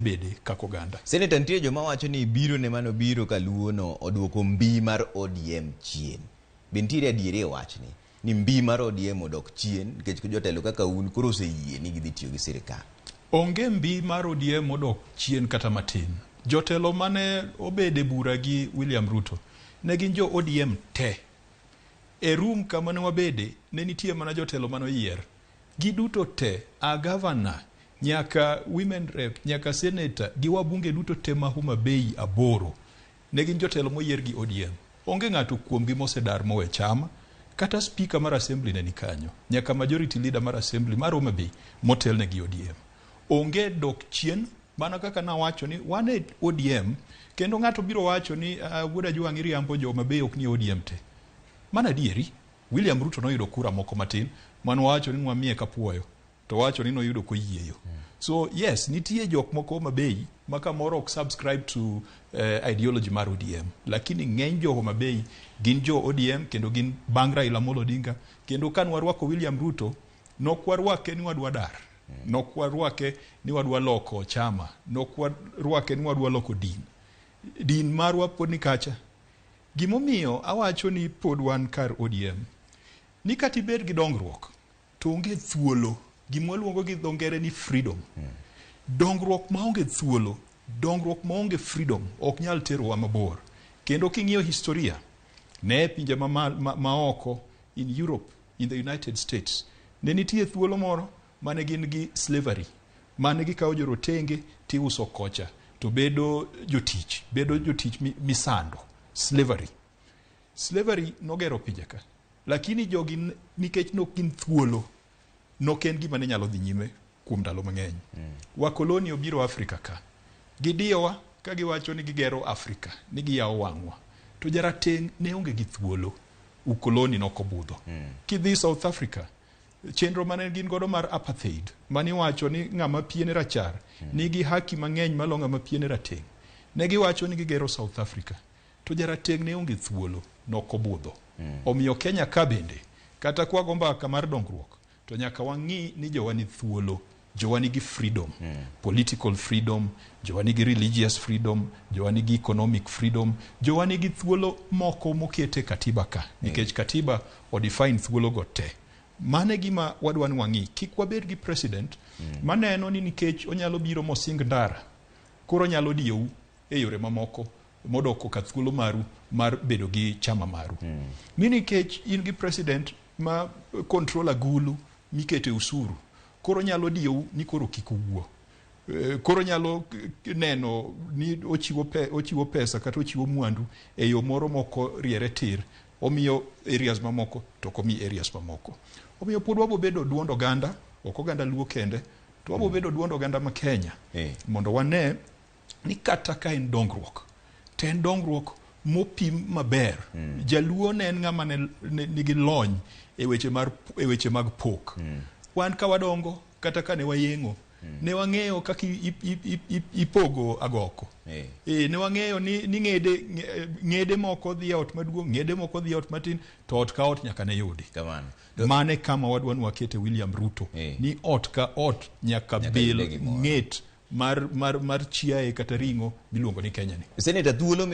Bede kaka oganda. Senator, nitie joma wacho ni biro ne mano biro ka Luo no oduoko mbi mar ODM chien. Be nitiere adieri e wachni ni mbi mar ODM odok chien nikech jotelo kaka un koro oseyie ni gidhi tiyo gi sirikal? Onge mbi mar ODM odok chien kata matin. Jotelo mane obede bura gi William Ruto ne gin jo ODM te. E room kama ne wabede ne nitie mana jotelo mane oyier. Giduto te, a governor, nyaka women rep, nyaka senator gi wabunge duto te ma Homa Bay aboro ne gin jotelo moyier gi ODM. Onge ng'ato kuomgi mosedar mowe chama, kata speaker mar assembly ne ni kanyo, nyaka majority leader mar assembly mar Homa Bay motelne gi ODM. Onge dok chien mana kaka nawacho ni wan e ODM kendo ng'ato biro wacho ni uh, wuod Ajwang' iriambo jo Homa Bay ok ni e ODM te. Mano adieri. William Ruto noyudo kura moko matin mane wawacho ni nwamiye kapuoyo to wacho ni noyudo koyieyo. So yes, nitie jok moko Homa Bay ma kamoro ok subscribe to ideology mar ODM, lakini ng'eny jo Homa Bay gin jo ODM kendo gin bang' Raila Amolo Odinga kendo ka nwarwako William Ruto nok warwake ni wadwa dar, nok warwake ni wadwa loko chama, nok warwake ni wadwa loko din. Din marwa pod ni kacha. Gimomiyo awacho ni pod wan kar ODM, ni kata ibed gi dongruok to onge thuolo, gima waluongo gi dho ngere ni freedom. Dongruok maonge thuolo, dongruok maonge freedom ok nyal terowa mabor. Kendo king'iyo historia, ne pinje ma, ma, ma, maoko in Europe, in the United States, ne nitie thuolo moro mane gin gi slavery, mane gikawo jorotenge tiuso kocha to bedo jotich, bedo jotich misando, slavery. Slavery nogero pinje ka, lakini jogi nikech nok gin thuolo, nok en gima ne nyalo dhi nyime kuom ndalo mang'eny. Wakoloni obiro Afrika ka, gidiyowa ka giwacho ni gigero Afrika, ni giyawo wang'wa. To jarateng' ne onge gi thuolo, ukoloni nokobudho. Kidhi South Africa, chenro mane gin godo mar apartheid, mane iwacho ni ng'ama piene rachar nigi haki mang'eny malo ng'ama piene rateng'. Ne giwacho ni gigero South Africa, to jarateng' ne onge thuolo, nokobudho. Omiyo Kenya ka bende, kata kwago mbaka mar dongruok, to nyaka wang'i ni jowa ni thuolo, jowa nigi freedom, political freedom, jowa nigi religious freedom, jowa nigi economic freedom, jowa nigi thuolo moko mokete katiba ka, nikech katiba o define thuolo go te. Mano e gima wadwa ni wang'i. Kik wabed gi president maneno ni nikech onyalo biro mosing ndara, koro onyalo diyou e yore mamoko modok koka thuolo maru mar bedo gi chama maru. Ni nikech in gi president ma control agulu mikete usuru, koro onyalo diyou ni koro kik uwuo. Koro nyalo neno ni ochiwo, pe, ochiwo pesa kata ochiwo mwandu e yo moro moko riere tir, omiyo areas mamoko to ok omi areas mamoko. Omiyo pod wabo bedo duond oganda, ok oganda Luo kende, to wabo bedo duond oganda ma Kenya mondo wane ni kata ka en dongruok to en dongruok mopim maber. Jaluo ne en ng'ama ne, ne nigi lony e weche mar e weche mag pok. Wan ka wadongo kata ka ne wayeng'o ne wang'eyo kaka ipogo agoko. E, ne wang'eyo ni, ni ng'ede, ng'ede moko dhi e ot maduong', ng'ede moko dhi e ot matin, to ot ka ot nyaka ne yudi. Kamano. Mano e kama wadwa ni wakete William Ruto. Ni ot ka ot nyaka bil ng'et mar, mar, mar chiaye kata ring'o miluongo ni Kenya ni. Senator, thuolo mi